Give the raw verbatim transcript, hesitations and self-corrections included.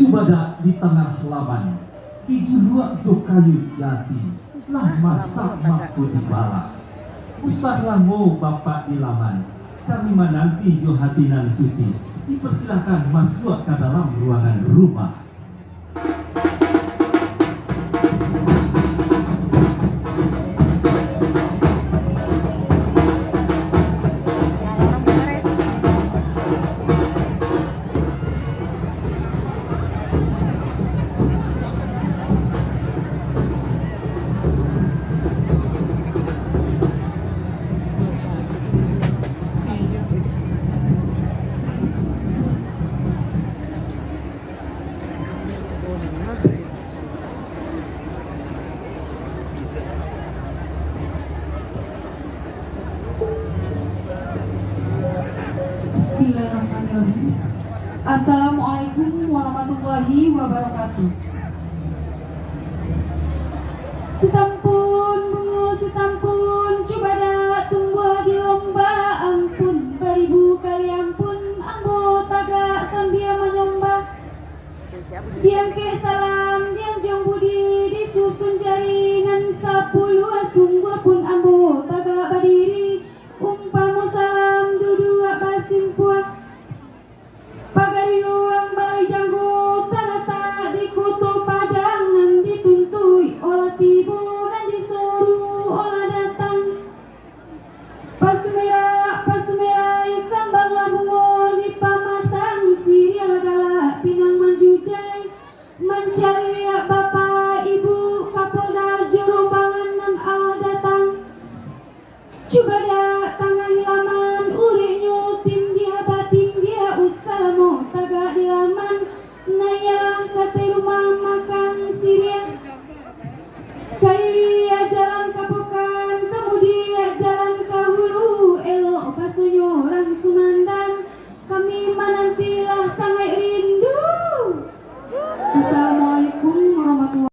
Cubadak di tangah laman, dijuluak jo kayu jati, lah masak mako dibalah. Usah lamo Bapak di laman, kami mananti jo hati nan suci. Dipersilakan masuak ka dalam ruangan rumah. Bismillahirrahmanirrahim. Assalamualaikum warahmatullahi wabarakatuh. Sita-